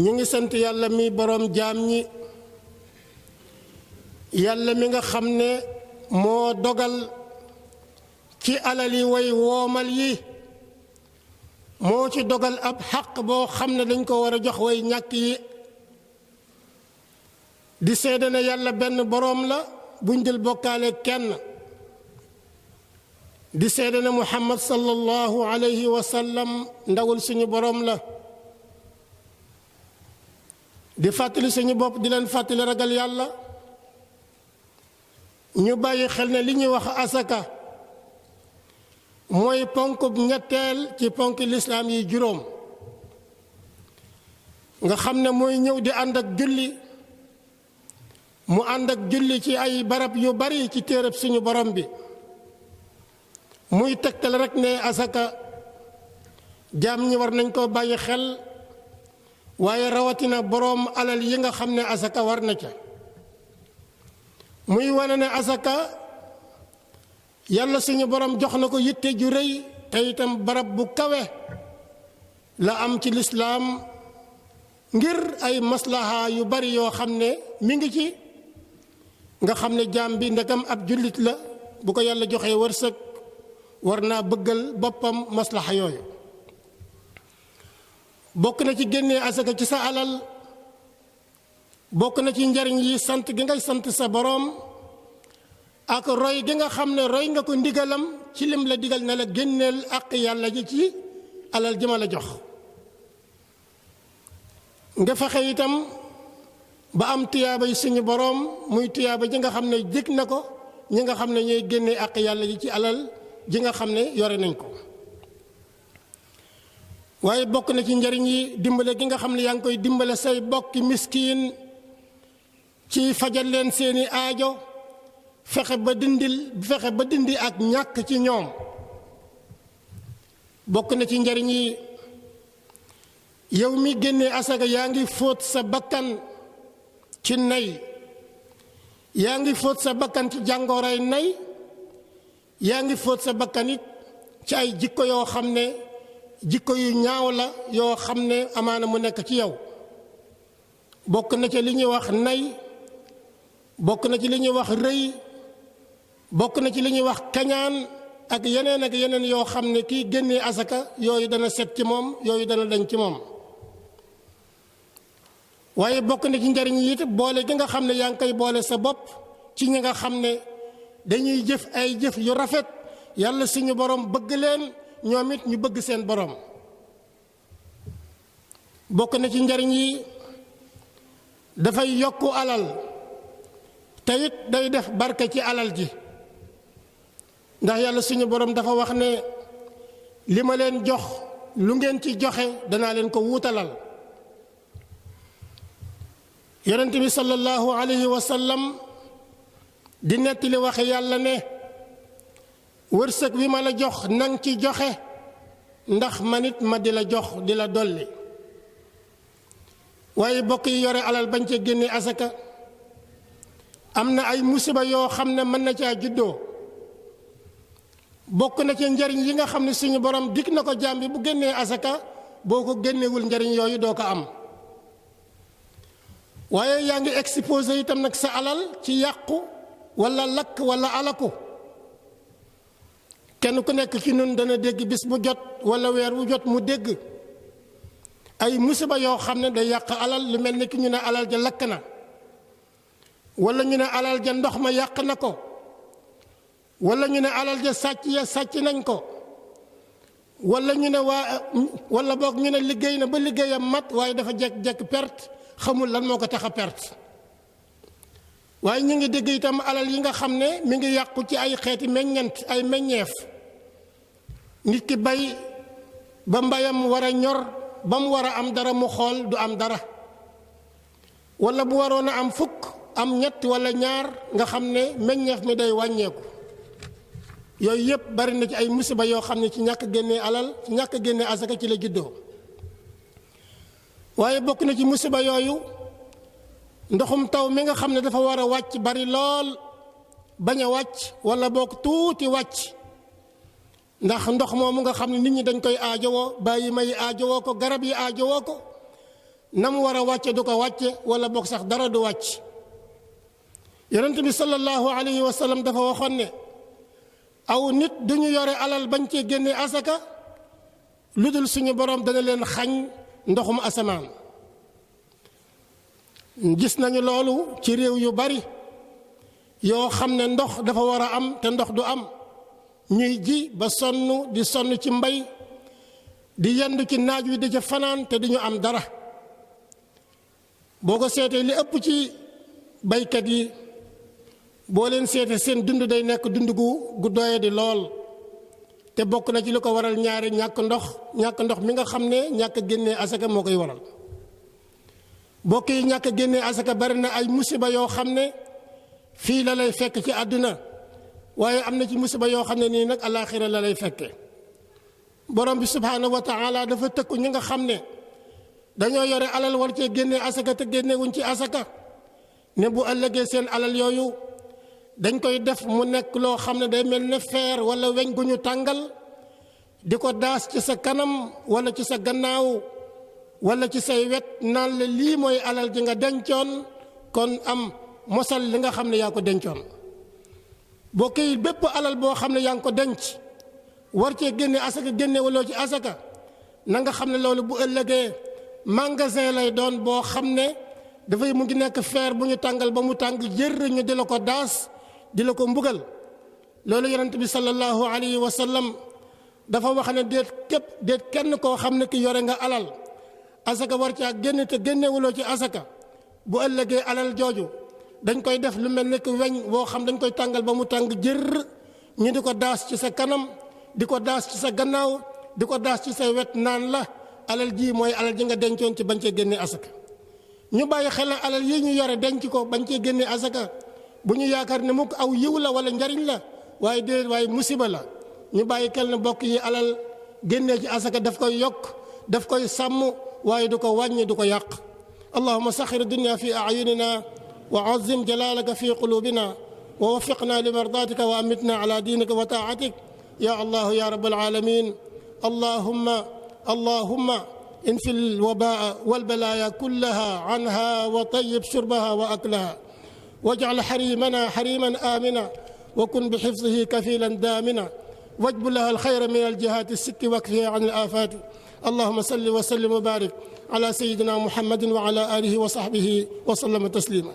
ñu ngi sant yàlla mi boroom jaam ñi yàlla mi nga xam ne moo dogal ci alal yi way woomal yi moo ci dogal ab xaq boo xam ne dañ ko war a jox way ñàkk yi di seede ne yàlla benn boroom la buñ dul bokkaale kenn di seede ne muhammad sallallahu alayhi wa sallam ndawul suñu boroom la di fàttali suñu bopp di leen fàttali ragal yàlla ñu bàyyi xel ne li ñuy wax asaka mooy ponk ñetteel ci ponk lislaam yi juróom nga xam ne mooy ñëw di ànd ak julli mu ànd ak julli ci ay barab yu bari ci téereb suñu borom bi muy tegtal rekk ne asaka jaam ñi war nañ koo bàyyi xel waaye rawatina boroom alal yi nga xam ne asaka war na ca muy wane ne asaka yàlla suñu borom jox na ko yitte ju rëy te itam barab bu kawe la am ci lislaam ngir ay maslaha yu bari yoo xam ne mi ngi ci nga xam ne jaam bi ndegam ab jullit la bu ko yàlla joxee wërsëg war naa bëggal boppam maslaha yooyu bokk na ci génnee asaka ci sa alal bokk na ci njariñ yi sant gi ngay sant sa boroom ak roy gi nga xam ne roy nga ko ndigalam ci lim la digal ne la génneel ak yàlla ji ci alal ji ma la jox nga fexe itam ba am tiyaaba yi suñu boroom muy tiyaaba ji nga xam ne jég na ko ñi nga xam ne ñooy génnee ak yàlla ji ci alal ji nga xam ne yore nañ ko waaye bokk na ci njariñ yi dimbale gi nga xam ne yaa ngi koy dimbale say bokki miskiin ci fajal leen seeni aajo fexe ba dindi ak ñàkk ci ñoom bokk na ci njariñ yi yow mi génnee asaka yaa ngi fóot sa bakkan ci nay yaa ngi fóot sa bakkan ci jàngooray nay yaa ngi fóot sa bakkan it ci ay jikko yoo xam ne jikko yu ñaaw la yoo xam ne amaana mu nekk ci yow bokk na ci li ñuy wax nay bokk na ci li ñuy wax rëy bokk na ci li ñuy wax kañaan ak yeneen yoo xam ne kii génnee asaka yooyu dana set ci moom yooyu dana dañ ci moom waaye bokk na ci njariñ yi it boole gi nga xam ne yaa ngi koy boole sa bopp ci ñi nga xam ne dañuy jëf ay jëf yu rafet yàlla suñu borom bëgg leen ñoom it ñu bëgg seen borom bokk na ci njariñ yi dafay yokku alal te it day def barke ci alal ji ndax yàlla suñu borom dafa wax ne li ma leen jox lu ngeen ci joxe danaa leen ko wuutalal yonent bi sallallahu alayhi wa sallam di nettali waxe yàlla ne wërsëg wi ma la jox nang ci joxe ndax man it ma di la jox di la dolli waaye bokk yi yore alal bañ ca génne asaka am na ay musiba yoo xam ne mën na caa juddoo bokk na ci njariñ yi nga xam ne suñu borom dig na ko jaam bi bu génnee asaka boo ko génnewul njariñ yooyu doo ko am waaye yaa ngi exposé itam nag sa alal ci yàqu walla lakk walla alaku kenn ku nekk ci nun dana dégg bis bu jot walla weer wu jot mu dégg ay musiba yoo xam ne day yàq alal lu mel ni ki ñu ne alal ja lakk na walla ñu ne alal ja ndox ma yàq na ko walla ñu ne alal ja sàcc nañ ko walla ñu ne walla boog ñu ne liggéey na ba liggéeyam mat waaye dafa jekk perte xamul lan moo ko tax a perte waaye ñu ngi dégg itam alal yi nga xam ne mi ngi yàqu ci ay xeeti meññeent ay meññeef nit ki bay ba mbayam war a ñor ba mu war a am dara mu xool du am dara walla bu waroon a am fukk am ñett walla ñaar nga xam ne meññeef mi day wàññeeku yooyu yëpp bari na ci ay musiba yoo xam ne ci ñàkk génnee alal ci ñàkk génnee asaka ci la juddoo waaye bokk na ci musiba yooyu ndoxum taw mi nga xam ne dafa war a wàcc bari lool bañ a wàcc walla boog tuuti wàcc ndax ndox moomu nga xam ne nit ñi dañ koy aajowoo bàyyi may aajowoo ko garab yi aajowoo ko na mu war a wàcce du ko wàcce wala boog sax dara du wàcc yonent bi sallallahu alayhi wa sallam dafa waxoon ne aw nit duñu yore alal bañ cee génne asaka lu dul suñu borom dana leen xañ ndoxum asamaan gis nañu loolu ci réew yu bari yoo xam ne ndox dafa war a am te ndox du am ñuy ji ba sonn di sonn ci mbay di yendu ci naaj wi di ca fanaan te duñu am dara boo ko seetee li ëpp ci baykat yi boo leen seetee seen dund day nekk dund gu doye di lool te bokk na ci li ko waral ñaari ñàkk ndox mi nga xam ne ñàkk génnee asaka moo koy waral bokk yi ñàkk génnee asaka bari na ay musiba yoo xam ne fii la lay fekk ci àdduna waaye am na ci musiba yoo xam ne nii nag alaaxira la lay fekke borom bi subhaanahu wa taala dafa tëkku ñi nga xam ne dañoo yore alal war cee génnee asaka te génnewuñ ci asaka ne bu ëllëgee seen alal yooyu dañ koy def mu nekk loo xam ne day mel ne feer wala weñ gu ñu tàngal di ko daas ci sa kanam wala ci sa gannaaw wala ci say wet naan la lii mooy alal ji nga dencoon kon am mosal li nga xam ne yaa ko dencoon boo koy bépp alal boo xam ne yaa ngi ko denc war cee génne asaka génne waloo ci asaka na nga xam ne loolu bu ëllëgee magasin lay doon boo xam ne dafay mu ngi nekk fer bu ñu tàngal ba mu tàng jër ñu di la ko daas di la ko mbugal loolu yonent bi sallallahu alayhi wa sallam dafa wax ne déet kenn koo xam ne ki yore nga alal asaka war caa génn te génnewuloo ci asaka bu ëllëgee alal jooju dañ koy def lu mel ne que weñ boo xam dañ koy tàngal ba mu tàng jër ñu di ko daas ci sa kanam di ko daas ci sa gannaaw di ko daas ci sa wet naan la alal ji mooy alal ji nga dencoon ci bañ cee génne asaka ñu bàyyi xel alal yi ñu yore denc ko bañ cee génne asaka bu ñu yaakaar ne mukk aw yiw la wala njariñ la waaye déedéet waaye musiba la ñu bàyyi xel ne bokk yi alal génnee ci asaka daf koy yokk daf koy sàmm waaye du ko wàññi du ko yàq allahumma saxir dunya fi ayunina wa azim jalalaka fi qulubina wa waffiqna li mardatika wa amitna ala dinika wa taatik ya allah ya rabbal alamin اللهم انفي الوباء والبلايا كلها عنها وطيب شربها وأكلها واجعل حريمنا حريما آمنا وكن بحفظه كفيلا دامنا واجب لها الخير من الجهات الست واكفها عن الآفات اللهم صل وسلم وبارك على سيدنا محمد وعلى آله وصحبه وسلم تسليما